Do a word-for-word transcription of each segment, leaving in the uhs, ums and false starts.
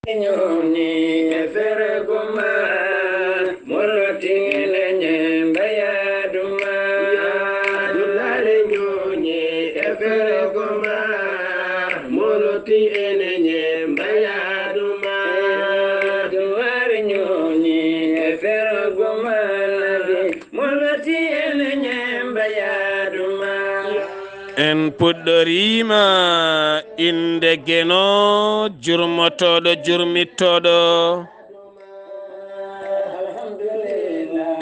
Ñoni e fergo ma, moloti ene ñemba yaadu ma. Dullare ñoni e fergo ma, moloti ene ñemba yaadu ma. Duware ñoni e fergo ma, moloti ene ñemba yaadu ma. En puɗɗoriima innde Geno, jurmotooɗo, jurmittooɗo.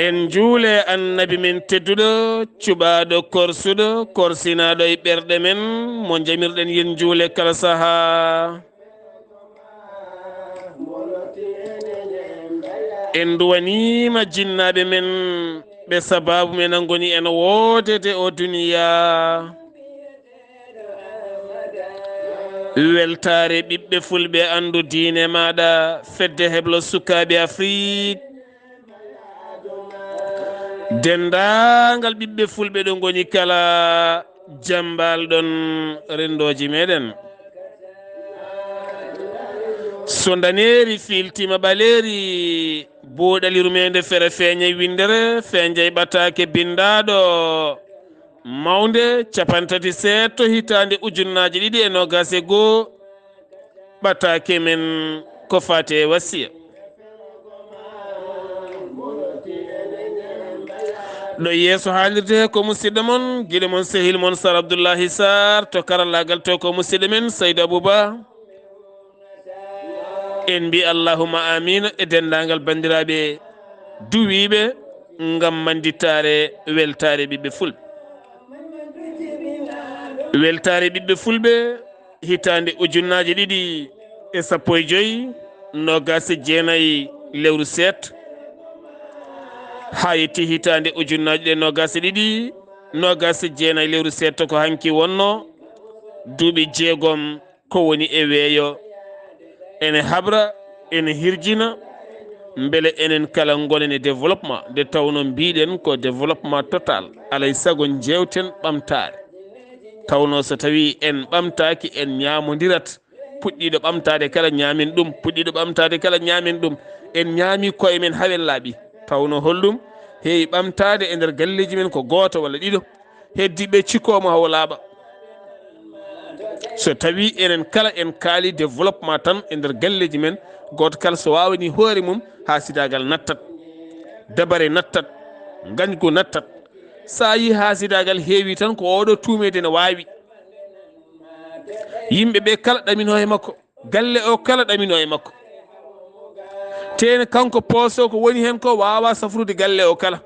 En njuule Annabi men tedduɗo, cuɓaaɗo, korsuɗo, korsinaaɗo e ɓerɗe men, mo njamirɗen yen njuule kala sahaa. En nduwaniima jinnaaɓe men, ɓe sabaabu men ngoni en woodede o duniyaa. Weltaare ɓiɓɓe fulɓe, anndu diine maaɗa, fedde heblo sukaaɓe Afrik. Denndaangal ɓiɓɓe fulɓe ɗo ngoni kala, jambaal ɗon renndooji meɗen. So ndaneeri fiiltiima ɓaleeri, buuɗali rumeende fere feeña winndere, feeña e ɓataake binndaaɗo mawnde, capanɗe tati seeɗto, hitaande ujunnaaje ɗiɗi e noogaas e goo. Ɓataake men ko faati e wasiya. Ɗo yeeso haalirde he ko musidɗo mon, giɗo mon, sehil mon, Sar Abdullahi Sar, to karallaagal to ko musidɗo men, Saydu Abuba. En mbi allahumma amiin e denndaangal banndiraaɓe duwiiɓe ngam manndittaare weltaare ɓiɓɓe fulɓe. Weltaare ɓiɓɓe fulɓe, hitaande ujunnaaje ɗiɗi e sappo e joy, noogaas e jeenayi lewru seeɗto, haa yetti hitaande ujunnaaje ɗiɗi e noogaas e ɗiɗi, noogaas e jeenayi lewru seeɗto ko hanki wonno, duuɓi jeegom ko woni e weeyo. Ene habra, ene hirjina, mbele enen kala ngonen e développement, nde tawno mbiɗen ko développement total. Alay sago njeewten ɓamtaare. Tawno so tawi en ɓamtaaki, en ñaamondirat. Puɗɗiiɗo ɓamtaade kala ñaamen ɗum, puɗɗiiɗo ɓamtaade kala ñaamen ɗum. En ñaami koye men haa en laaɓi. Tawno holɗum? Heewi ɓamtaade e nder galleeji men ko gooto walla ɗiɗo. Heddi ɓe cikkooma hawo laaɓa. So tawi enen kala en kaali développement tan e nder galleeji men, gooto kala so waawani hoore mum, haasidaagal nattat, dabare nattat, ngañgu nattat. So a yii haasidaagal heewi tan, ko oɗo tuumeede ne waawi. Yimɓe ɓe kala ɗamino e makko, galle o kala ɗamino e makko. Tene kanko pooso ko woni heen ko waawa safrude galle o kala,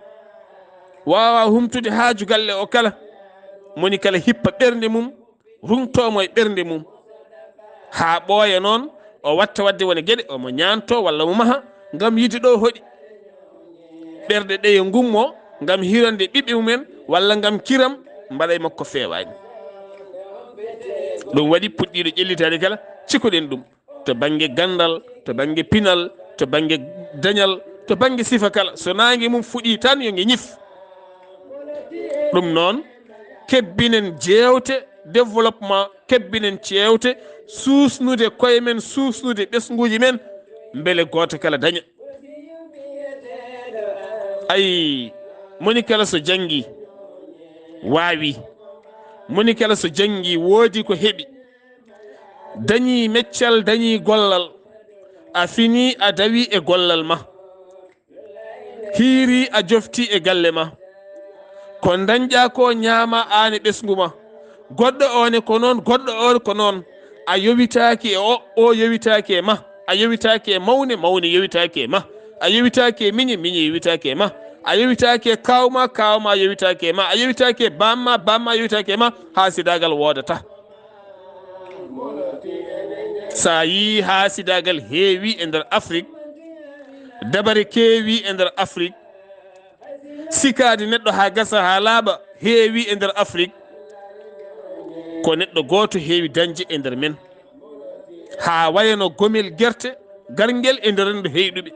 waawa humtude haaju galle o kala. Moni kala hippa ɓernde mum, ruŋtoo mo e ɓernde mum, haa ɓooya noon, o watta waɗde wone geɗe, omo ñaanto walla mo maha ngam yiɗde ɗo hoɗi. Ɓerɗe ɗe yo ngummo ngam hirande ɓiɓɓe mumen walla ngam kiram mbaɗa e makko feewaani. Ɗum waɗi puɗɗiiɗo ƴellitaade kala, cikoɗen ɗum. To bannge ganndal, to bannge pinal, to bannge dañal, to bannge sifa kala. So naange mum fuɗii tan, yo nge ñif. Ɗum noon, kebbinen jeewte développement, kebbinen jeewte suusnude koye men, suusnude ɓesnguuji men, mbele gooto kala daña. Ay, moni kala so janngi, waawi. Moni kala so janngi, woodi ko heɓi. Dañi meccal, dañi gollal. A fini, a dawi e gollal ma. Hiiri, a jofti e galle ma. Ko dañɗa ko, ñaama aan e ɓesngu ma. Goɗɗo o ne ko noon, goɗɗo o ko noon. A yowitaaki e o, o yowitaaki e ma. A yowitaaki e mawne, mawne yowitaaki e ma. A yowitaaki e miñe, miñe yowitaaki e ma. A yowitaaki e kaaw ma, kaaw ma yowitaaki e ma. A yowitaaki e baam ma, baam ma yowitaaki e ma. Haasidaagal woodata. So a yii haasidaagal heewi e nder Afrik, dabare keewi e nder Afrik, sikaade neɗɗo haa gasa haa laaɓa heewi e nder Afrik, ko neɗɗo gooto heewi dañde e nder men. Haa wayano gomel gerte garngel e nder renndo heyɗuɓe.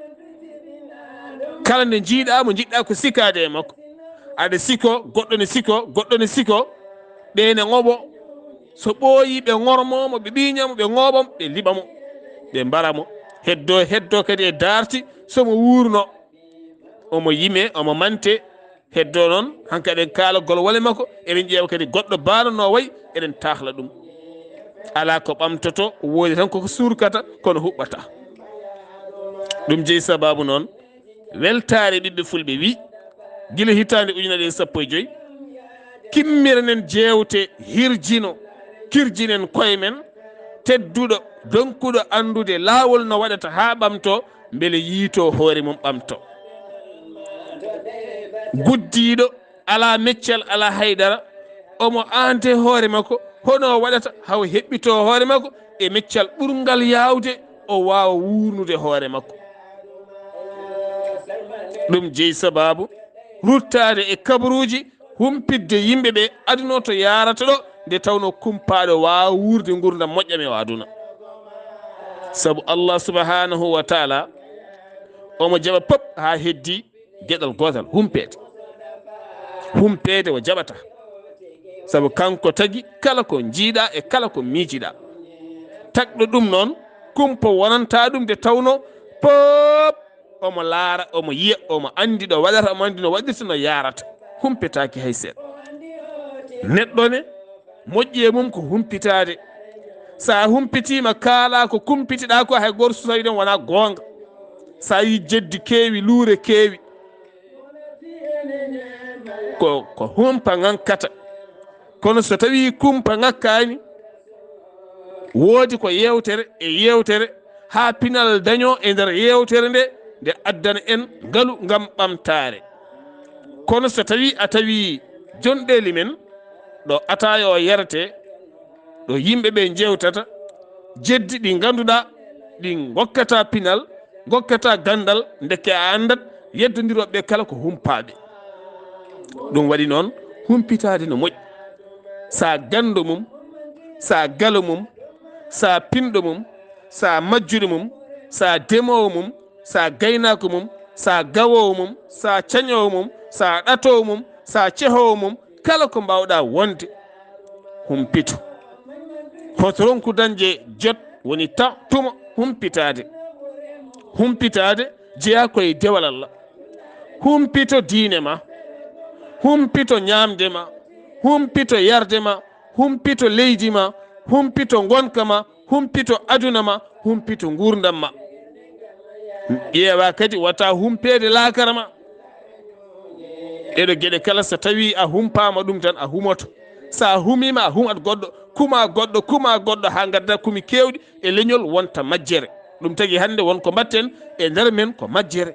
Kala nde njiiɗa mo njiɗɗa ko sikaade e makko. Aɗa siko, goɗɗo ne siko, goɗɗo ne siko, ɓe ne ŋoɓo. So ɓooyi, ɓe ŋormo mo, ɓe ɓiiña mo, ɓe ŋooɓa mo, ɓe liɓa mo, ɓe mbara mo. Heddo, heddo kadi e daarti, so mo wuurno, omo yime, omo mante. Heddo noon, hanka eɗen kaala golwole makko, eɗen ƴeewa kadi goɗɗo baano no wayi, eɗen taahla ɗum. Alaa ko ɓamtoto, woodi tan koko suurkata, kono huɓɓata. Ɗum jeyi sabaabu noon, weltaare ɓiɓɓe fulɓe wi, gila hitaande ujunere e sappo e joy, kimmiranen jeewte, hirjino, kirjinen koye men, tedduɗo, donkuɗo anndude laawol no waɗata haa ɓamto, mbele yiito hoore mum ɓamto. Guddiiɗo, alaa meccal, alaa haydara, omo aante hoore makko, hono o waɗata haw heɓɓito hoore makko e meccal ɓurgal yaawde, o waawa wuurnude hoore makko. Ɗum jeyi sabaabu ruttaade e kabaruuji, humpitde yimɓe ɓe aduna o to yaarata ɗo, nde tawno kumpaaɗo waawa wuurde nguurndam moƴƴam e o aduna. Sabu Allah subhanahu wa taala omo jaɓa pop haa heddi geɗal gootal, humpeede. Humpeede o jaɓata. Sabu kanko tagi kala ko njiiɗa e kala ko miijiɗa. Tagɗo ɗum noon, kumpa wonanta ɗum nde tawno pop omo laara, omo yiya, omo anndi ɗo waɗata, omo anndi no waɗirta, no yaarata. Humpetaaki hay seeɗa. Neɗɗo ne, moƴƴi e mum ko humpitaade. So a humpitiima, kaalaa ko kumpitiɗaa ko, hay gooto so tawi ɗon wonaa goonga. So a yii jeddi keewi, luure keewi, ko, ko humpa ngankata. Kono so tawii kumpa ngakkaani, woodi ko yeewtere e yeewtere, haa pinal dañoo e nder yeewtere nde, nde addana en ngalu ngam ɓamtaare. Kono so tawii a tawii jonɗeeli men, ɗo ataayo o yarete, ɗo yimɓe ɓe njeewtata, jeddi ɗi ngannduɗaa, ɗi ngokkata pinal, ngokkata ganndal, ndeke a anndat, yeddondirooɓe ɓe kala ko humpaaɓe. Ɗum waɗi noon, humpitaade no moƴƴi. Sa ganndo mum, sa galo mum, sa pinɗo mum, sa majjuɗo mum, sa demoowo mum, sa gaynaako mum, sa gawoowo mum, sa cañoowo mum, sa ɗatoowo mum, sa cehoowo mum, kala ko mbaawɗaa wonde, humpito. Hoto ronku dañde jot woni ta-, tuma humpitaade. Humpitaade jeyaa ko e dewal Allah. Humpito diine ma, humpito ñaamde ma, humpito yarde ma, humpito leydi ma, humpito ngonka ma, humpito aduna ma, humpito nguurndam ma. Ƴeewa kadi wata humpeede laakara ma. Ɗeɗo geɗe kala so tawi a humpaama ɗum tan a humoto. Sa humiima a humat goɗɗo, kuma goɗɗo, kuma goɗɗo haa ngadda kumi keewɗi e leñol wonta majjere. Ɗum tagi hannde won ko mbatten e nder men ko majjere.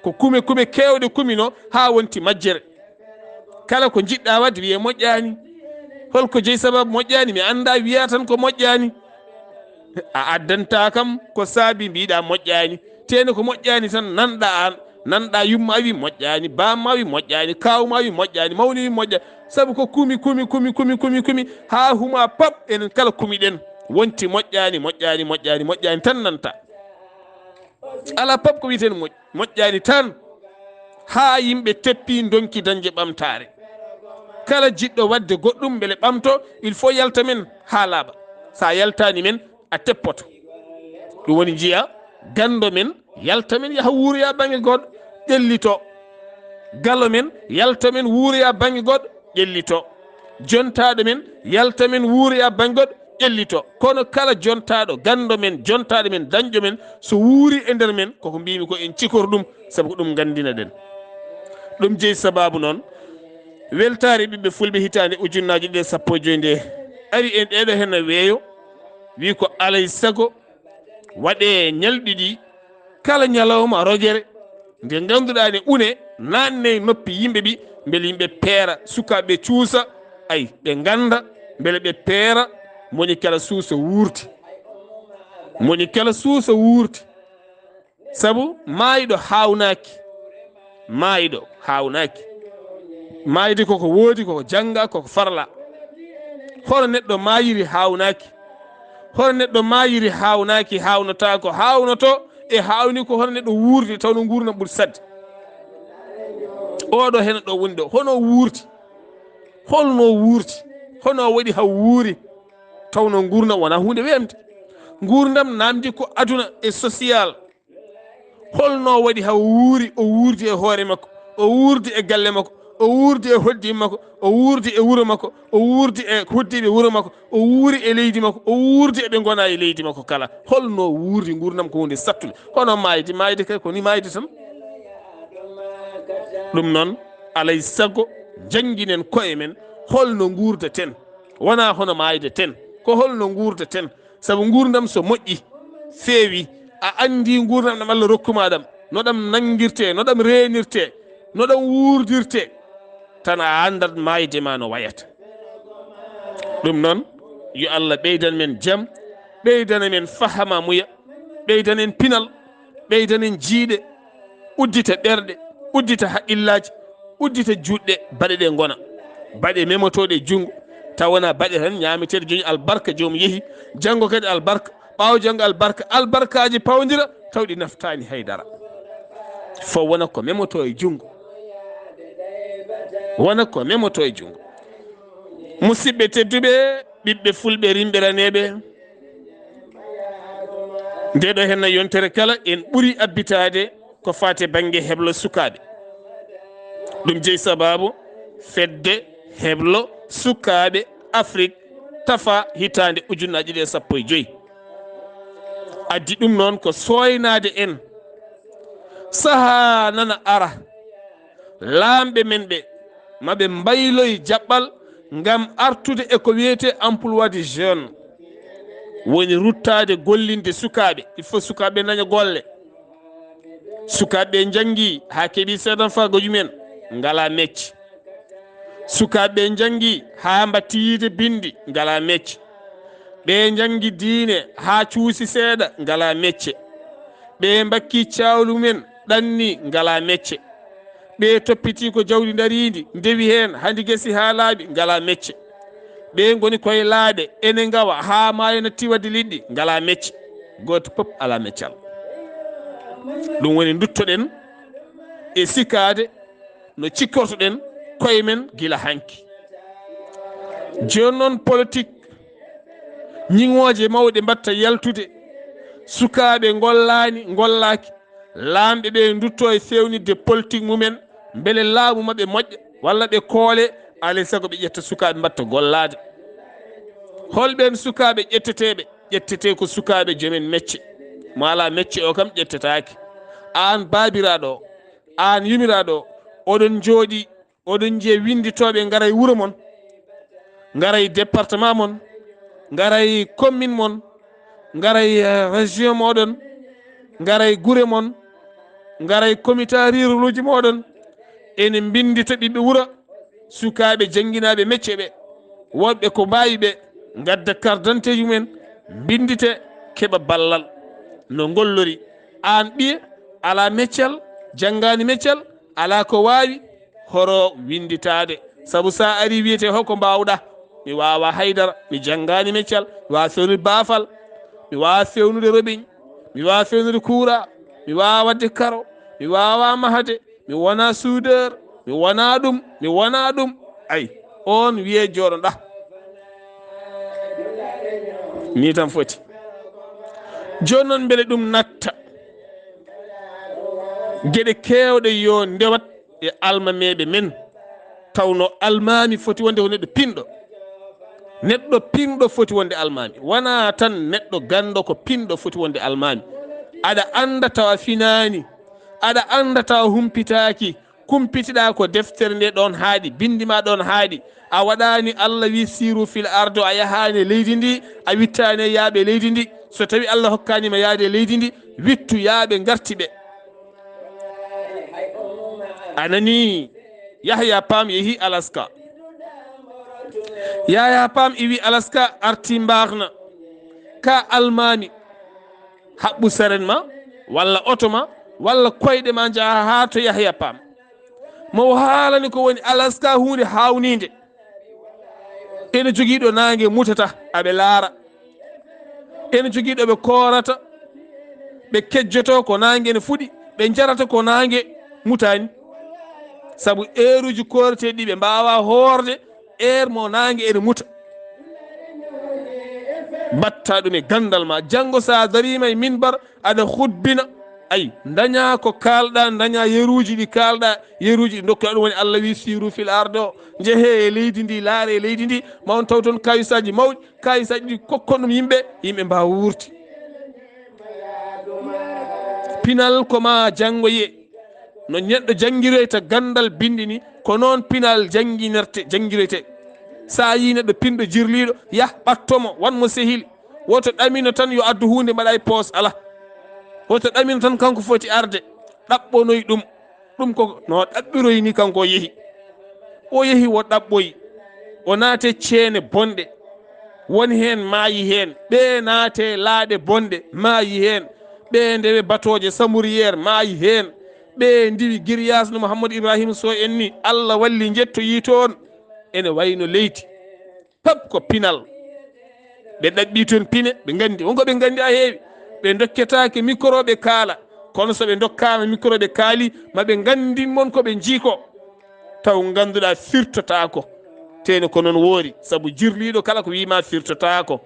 Ko kume kume keewɗe kumino haa wonti majjere. Kala ko njiɗɗa wadde wiye moƴƴaani. Holko jeyi sababu moƴƴaani? Mi annda, wiya tan ko moƴƴaani. A addanta kam ko saabi mbiɗa moƴƴaani. Tene ko moƴƴaani tan nanɗa aan. Nanɗa yumma wi moƴƴaani, bamma wi moƴƴaani, kawma wi moƴƴaani, mawni wi moƴƴaani. Sabu ko kumi, kumi, kumi, kumi, kumi, kumi, haa huma pap enen kala kumiɗen. Wonti moƴƴaani, moƴƴaani, moƴƴaani, moƴƴaani tan nanta. Alaa pap ko wiyeten moƴ-, moƴƴaani tan. Haa yimɓe teppi ndonki dañde ɓamtaare. Kala jiɗɗo waɗde goɗɗum mbele ɓamto, il faut yalta men haa laaɓa. Sa yaltaani men, a teppoto. Ɗum woni njiya ganndo men, yalta men yaha wuuroya bannge goɗɗo, ƴellito. Galo men, yalta men wuuroya bannge goɗɗo, ƴellito. Jontaaɗo men, yalta men wuuroya bannge goɗɗo, ƴellito. Kono kala jontaaɗo, ganndo men, jontaaɗo men, dañɗo men, so wuuri e nder men, koko mbimi ko en cikor ɗum, sabu ko ɗum nganndina ɗen. Ɗum jeyi sababu noon, weltaare ɓiɓɓe fulɓe hitaande ujunnaaji ɗiɗi e sappo e joy nde ari en ɗeɗo hen no weeyo, wi ko alay sago waɗe ñalɗi ɗi, kala ñalawma rogere, nde ngannduɗaa ne une, naanne noppi yimɓe ɓi, mbele yimɓe peera, sukaaɓe cuusa, ay, ɓe ngannda, mbele ɓe peera, moni kala suusa wuurti. Moni kala suusa wuurti. Sabu maayɗo haawnaaki. Maayɗo haawnaaki. Maayde koko woodi, koko jannga, koko farla. Hono neɗɗo maayiri haawnaaki. Hono neɗɗo maayiri haawnaaki, haawnotaako, haawnoto e haawni ko hono neɗɗo wuurdi, tawno nguurndam ɓuri saɗde. Oɗo heno ɗo woni ɗo, hono wuurdi? Holno wuurdi? Hono waɗi haa wuuri? Tawno nguurndam wonaa huunde weemde. Nguurndam namdi ko aduna e social. Holno waɗi haa o wuuri, o wuurdi e hoore makko, o wuurdi e galle makko, o wuurdi e hoɗdiiɓe makko, o wuurdi e wuro makko, o wuurdi e hoɗdiiɓe wuro makko, o wuuri e leydi makko, o wuurdi e ɓe ngonaa e leydi makko kala. Holno wuurdi nguurndam ko huunde sattunde. Kono maayde, maayde kay ko ni maayde tan. Ɗum noon, alay sago, njannginen koye men holno nguurdaten. Wonaa hono maayde ten. Ko holno nguurdaten. Sabu nguurndam so moƴƴi, feewi, a anndi nguurndam ɗam Allah rokkumaa ɗam, no ɗam nanngirtee, no ɗam reenirtee, no ɗam wuurdirtee, tan a anndat maayde ma no wayata. Ɗum noon, yo Allah ɓeydan men jam, ɓeydana men fahama muya, ɓeydan en pinal, ɓeydan en jiiɗe, uddita ɓerɗe, uddita haqqillaaji, uddita juuɗe, baɗe ɗe ngona baɗe memotooɗe e junngo, taw wonaa baɗe tan ñaameteeɗe, jooni albarka, joom yehi, janngo kadi albarka, ɓaawo janngo albarka, albarkaaji pawndira, taw ɗi naftaani hay dara. Fof wona ko memotoo e junngo, wona ko memotoo e junngo. Musidɓe tedduɓe, ɓiɓɓe fulɓe rimɓiraneeɓe, nde ɗo henna yontere kala en ɓuri abbitaade ko faati e bannge heblo sukaaɓe. Ɗum jeyi sabaabu fedde heblo sukaaɓe Afrik Tafa hitaande ujunnaji ɗiɗi e sappo e joy. Addi ɗum noon ko sooynaade en sahaa nana ara, laamɓe men ɓe, ma ɓe mbayloy jaɓɓal ngam artude e ko wiyetee emploi des jeunes, woni ruttaade gollinde sukaaɓe. Il faut sukaaɓe ɓe ndaña golle. Sukaaɓe ɓe njanngi haa keɓi seedanfaagoji mumen, ngalaa mecce. Sukaaɓe ɓe njanngi haa mbatti yiide binndi, ngalaa mecce. Ɓe njanngi diine haa cuusi seeɗa, ngalaa mecce. Ɓe mbakki caawlu mumen, ɗanni, ngalaa mecce. Ɓe toppiti ko jawdi ndariindi, ndewi heen, hannde gasi haa laaɓi, ngalaa mecce. Ɓe ngoni koye laaɗe, ene ngawa haa maayo natti waɗde liɗɗi, ngalaa mecce. Gooto fof alaa meccal. Ɗum woni nduttoɗen e sikaade no cikkortoɗen koye men gila hanki. Jooni noon, politik, ñiŋooje mawɗe mbaɗta yaltude, sukaaɓe ngollaani, ngollaaki, laamɓe ɓe ndutto e feewnitde politik mumen, mbele laamu maɓɓe moƴƴa, walla ɓe koole, alay sago ɓe ƴetta sukaaɓe mbaɗta gollaade. Hol ɓeen sukaaɓe ƴetteteeɓe? Ƴettetee ko sukaaɓe jomen mecce. Mo alaa mecce o kam ƴettetaake. Aan baabiraaɗo o, aan yumiraaɗo o, oɗon njooɗi, oɗon njiya winnditooɓe ngara e wuro mon, ngara e département mon, ngara e commune mon, ngara e, eh, région moɗon, ngara e gure mon, ngara e commissariatji moɗon, ene mbinndita ɓiɓɓe wuro, sukaaɓe jannginaaɓe mecce ɓe, woɗɓe ko mbaawi ɓe, ngadda carte d'identité mumen, mbinndite, keɓa ballal no ngollori. Aan ɓiye, alaa meccal, janngaani meccal, alaa ko waawi, horo winnditaade. Sabu so a arii wiyetee hoko mbaawɗaa? Mi waawaa haydara, mi janngaani meccal, mi waawaa feewnude baafal, mi waawaa feewnude robiñ, mi waawaa feewnude kuuraa, mi waawaa waɗde karo, mi waawaa mahde, mi wonaa soudeur, mi wonaa ɗum, mi wonaa ɗum. Ay, oon wiyee jooɗoɗaa. Nii tan foti. Jooni noon mbele ɗum natta geɗe keewɗe yo ndewat e almameeɓe men, tawno almaami foti wonde ko neɗɗo pinɗo. Neɗɗo pinɗo foti wonde almaami. Wonaa tan neɗɗo ganndo, ko pinɗo foti wonde almaami. Aɗa annda tawa finaani, aɗa annda tawa humpitaaki, kumpitiɗaa ko deftere nde ɗoon haaɗi, binndi ma ɗoon haaɗi. A waɗaani Allah wi siru fil ardo, a yahaani e leydi ndi, a wittaani e yaaɓe leydi ndi. So tawi Allah hokkaani ma yaade e leydi ndi, wittu yaaɓe ngarti ɓe. A nanii, Yahya Pam yehi Alaska. Yahya Pam iwi Alaska, arti mbaarna. Ka almaami, haɓɓu saren ma, walla oto ma, walla koyɗe ma njaha haa to Yahya Pam. Mo haalani ko woni Alaska, huunde haawniinde. Ene jogii ɗo naange mutata, aɓe laara. Ene jogii ɗo ɓe koorata, ɓe kejjoto ko naange ene fuɗi, ɓe njarata ko naange mutaani. Sabu eeruuji kooreteeɗi ɗi ɓe mbaawaa hoorde, eer mo naange ene muta. Mbatta ɗum e ganndal ma. Janngo so a dariima e minbar, aɗa hutbina. Ay, ndaña ko kaalɗa, ndaña yeruuji ɗi kaalɗa, yeruuji ɗi ndokkuɗa ɗum woni Allah wi, "Siru fil ardi" o. Njehee e leydi ndi, laaree leydi ndi, ma on taw toon kayisaaji mawɗi, kayisaaji ɗi kokkon ɗum yimɓe, yimɓe mbaawa wuurti. Pinal ko ma janngoye. No neɗɗo janngiroyta ganndal binndi ni, ko noon pinal jannginirte, janngiroyte. So a yii neɗɗo pinɗo jirliiɗo, yah ɓatto mo, wan mo sehil. Woto ɗamino tan yo addu huunde mbaɗa e poos, alaa. Woto ɗamino tan kanko foti arde, ɗaɓɓonoy ɗum. Ɗum ko no ɗaɓɓiroy ni kanko o yehi. O yehi o ɗaɓɓoyi, o naate ceene bonɗe. Won heen maayi heen, ɓe naate laaɗe bonɗe, maayi heen. Ɓe ndewe batooje samuriyeer, maayi heen. Ɓe ndiwi giriyaas no Mouhamadou Ibrahima Sow en ni, Allah walli njettoyi toon. Ene wayno leydi. Pep ko pinal. Ɓe ɗaɓɓi toon pine, ɓe nganndi. Won ko ɓe nganndi a heewi. Ɓe ndokketaake micro ɓe kaala. Kono so ɓe ndokkaama micro ɓe kaali, ma ɓe nganndin mon ko ɓe njii ko. Taw ngannduɗaa firtotaako. Teno ko noon woori, sabu jirliiɗo kala ko wiima firtotaako.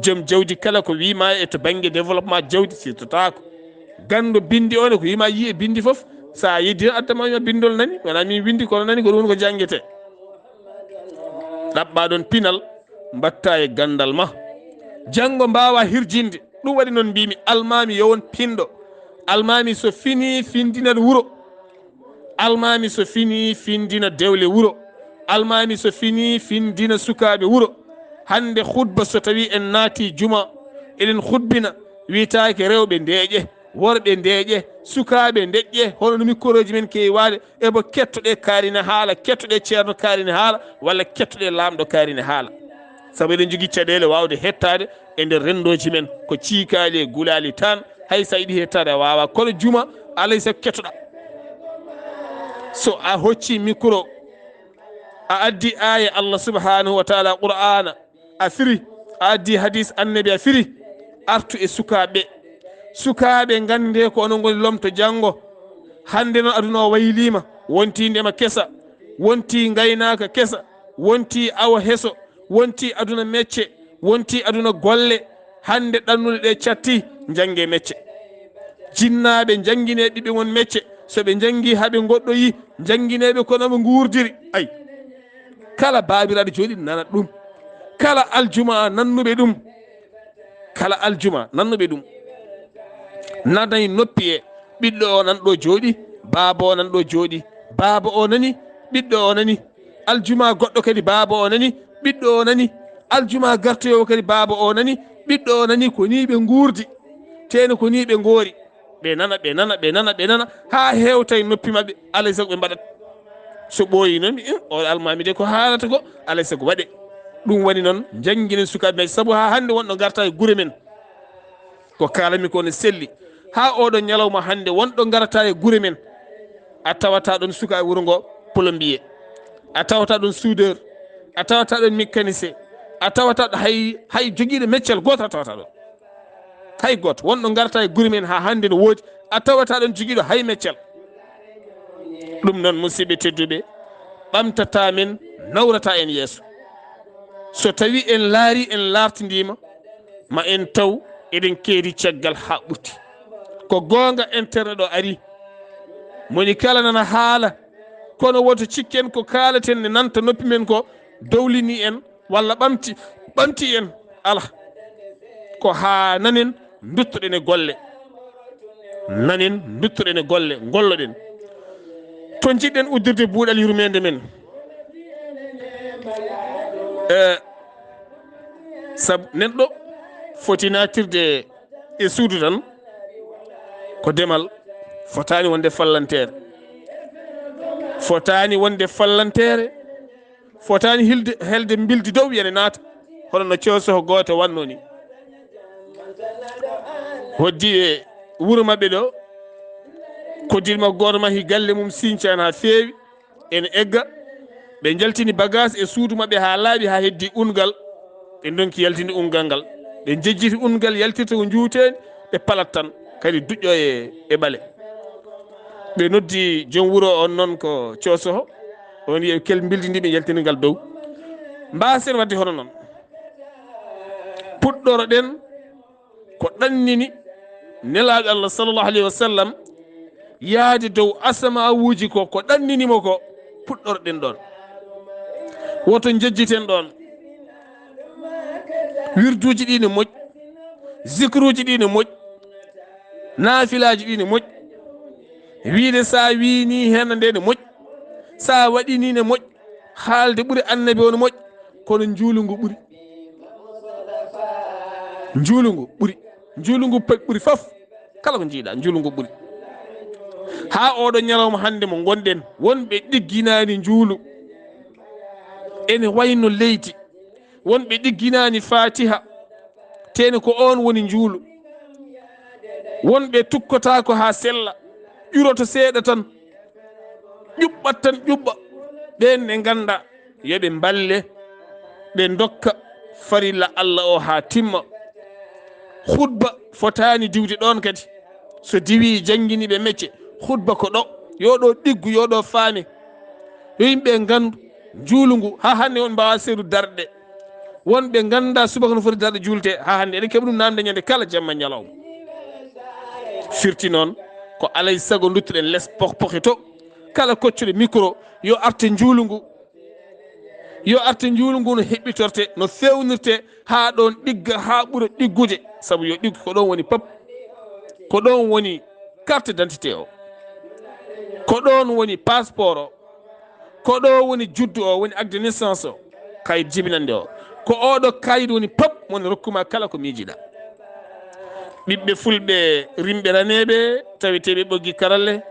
Joom jawdi kala ko wiima e to bannge développement jawdi firtotaako. Ganndo binndi o ne ko wiima yii e binndi fof, so a yeddii tan adda ma wiima binndol nani, wonaa min winndi kono nani ko ɗum woni ko janngetee. Ɗaɓɓa ɗon pinal, mbatta e ganndal ma. Janngo mbaawa hirjinde. Ɗum waɗi noon mbimi, almaami yo won pinɗo. Almaami so fini, findina wuro. Almaami so fini, findina dewle wuro. Almaami so fini, findina sukaaɓe wuro. Hannde khutba so tawi en naati juma, eɗen khutbina, wiyetaake rewɓe ndeeƴe, worɓe ndeeƴe, sukaaɓe ndeƴƴe, hono no mikkorooji men keewi waade, ebo kettoɗe kaari ne haala, kettoɗe ceerno kaari ne haala, walla kettoɗe laamɗo kaari ne haala. Sabu eɗen njogii caɗeele waawde hettaade e nder renndooji men, ko ciikaali e gulaali tan, hay so a yiɗi hettaade a waawaa. Kono juma, alay sago kettoɗaa. So a hoccii mikro, a addi aaya Allah subhanahu wa taala Qur'aana, a firi, a addi hadis Annabi a firi, artu e sukaaɓe. Sukaaɓe nganndee ko onon ngoni lomto janngo. Hannde noon aduna o wayliima, wontii ndema kesa, wontii ngaynaaka kesa, wontii awo heso, wontii aduna mecce, wontii aduna golle. Hannde ɗannuɗe ɗe catti, njanngee mecce. Jinnaaɓe njannginee ɓiɓɓe mon mecce, so ɓe njanngii haa ɓe ngoɗɗoyii, njannginee ɓe ko no ɓe nguurdiri. Ay, kala baabiraaɗo jooɗiiɗo nanat ɗum. Kala aljuma nannuɓe ɗum. Kala aljuma nannuɓe ɗum. Nanay noppi e ɓiɗɗo o nan ɗo jooɗii, baaba o nan ɗo jooɗii, baaba o nani, ɓiɗɗo o nani. Aljuma goɗɗo kadi baaba o nani, ɓiɗɗo o nani. Aljuma gartoyoowo kadi baaba o nani, ɓiɗɗo o nani. Ko nii ɓe nguurdi, teno ko nii ɓe ngoori. Ɓe nana, ɓe nana, ɓe nana, ɓe nana, haa heewta e noppi maɓɓe, alay sago ɓe mbaɗat. So ɓooyii noon, mi, "Eh, o almaami de ko haalata ko, alay sago waɗe." Ɗum woni noon, njannginen sukaaɓe men, sabu haa hannde wonɗo ngarta e gure men. Ko kaalanmi ko ne selli. Haa oɗo ñalawma hannde wonɗo ngarata e gure men, a tawata ɗon sukaaɓe wuro ngo plombier, a tawata ɗon soudeur, a tawata ɗon mécanicien, a tawata ɗo hay, hay jogiiɗo meccal gooto a tawata ɗon. Hay gooto. Wonɗo ngarata e gure men haa hannde no woodi, a tawata ɗon jogiiɗo hay meccal. Ɗum noon, musidɓe tedduɓe, ɓamtata men, nawrata en yeeso. So tawi en laari, en laartindiima, ma en taw eɗen keedi caggal haa ɓurti. Ko goonga, internet o ari. Moni kala nana haala, kono woto cikken ko kaalaten ne nanta noppi men ko dowlini en walla ɓamti, ɓamti en. Alaa. Ko haa nanen, nduttoɗen e golle. Nanen, nduttoɗen e golle, ngolloɗen. To njiɗɗen uddirde buuɗal yurmeende men. Eh, sabu neɗɗo foti naatirde e suudu tan, ko demal, fotaani wonde fallanteere. Fotaani wonde fallanteere, fotaani hilde, helde mbildi dow, yana naata, hono no coosoho gooto wannoo ni. Hoddi e wuro maɓɓe ɗo, koddiiɗo makko gooto mahi galle mum Sincaan haa feewi, ene egga. Ɓe njaltini bagaas e suudu maɓɓe haa laaɓi, haa heddi ungal. Ɓe ndonki yaltinde ungal ngal. Ɓe njejjiti ungal yaltirta ko njuuteeni, ɓe palat tan, kadi duƴƴo e, e ɓale. Ɓe noddi joom wuro on noon ko coosoho. On wiya kel mbildi ndi ɓe yaltini ngal dow. Mbaasen waɗde hono noon. Puɗɗoroɗen ko ɗannini Nelaaɗo Allah sallallahu alayhi wa sallam yaade dow asamawuuji ko, ko ɗannini mo ko, puɗɗoroɗen ɗoon. Woto njejjiten ɗoon. Wirduuji ɗi ne moƴƴi, zikruuji ɗi ne moƴƴi, naafilaaji ɗi ne moƴƴi. Wiide so a wii nii heen nde ne moƴƴi, so a waɗi nii ne moƴƴi, haalde ɓuri Annabi o ne moƴƴi, kono njuulu ngu ɓuri. Njuulu ngu ɓuri. Njuulu ngu pe-, ɓuri fof. Kala ko njiiɗa, njuulu ngu ɓuri. Haa ooɗo ñalawma hannde mo ngonɗen, wonɓe ɗigginaani njuulu. Ene wayno leydi. Wonɓe ɗigginaani Faatiha. Tee ne ko oon woni njuulu. Wonɓe tukkotaako haa sella, ƴuroto seeɗa tan, ƴuɓɓat tan ƴuɓɓa. Ɓeen ne ngannda, yo ɓe mballe, ɓe ndokka farilla Allah o haa timma. Khutba fotaani diwde ɗoon kadi. So diwii, janngini ɓe mecce. Khutba ko ɗo, yo ɗo ɗiggu, yo ɗo faame. Yo yimɓe nganndu njuulu ngu, haa hannde on mbaawa seedu darɗe. Wonɓe ngannda subaka no foti darɗe juulte, haa hannde eɗen keɓa ɗum naamnde ñande kala jamma ñalawma. Firti noon, ko alay sago nduttuɗen les poh-, pohe to. Kala koccuɗo micro, yo arte njuulu ngu. Yo arte njuulu ngu no heɓɓitorte, no feewnirte, haa ɗoon ɗigga, haa ɓura ɗiggude. Sabu yo ɗiggu, ko ɗoon woni pop. Ko ɗoon woni carte d'identité o. Ko ɗoon woni passeport o. Ko ɗo woni juddu o, woni acte de naissance o, kayit jibinande o. Ko oɗo kayit woni pop, mo ne rokkuma kala ko miijiɗa. Ɓiɓɓe fulɓe rimɓe raneeɓe, taweteeɓe ɓoggi karalle.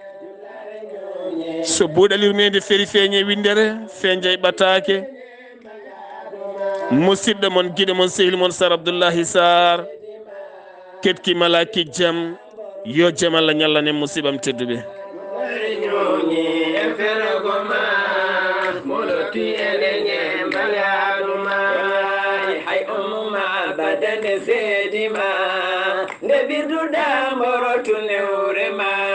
So buuɗal yurmeende feri feeñe winndere, fenjay ɓataake. Musidɗo mon, giɗo mon, sehil mon, Sar Abdullahi Sar. Ketki malaki jam, yo jam Allah ñallanen musiɓam tedduɓe. Hay umma abadan e seedi ma, nde birduɗa mborotu newre ma.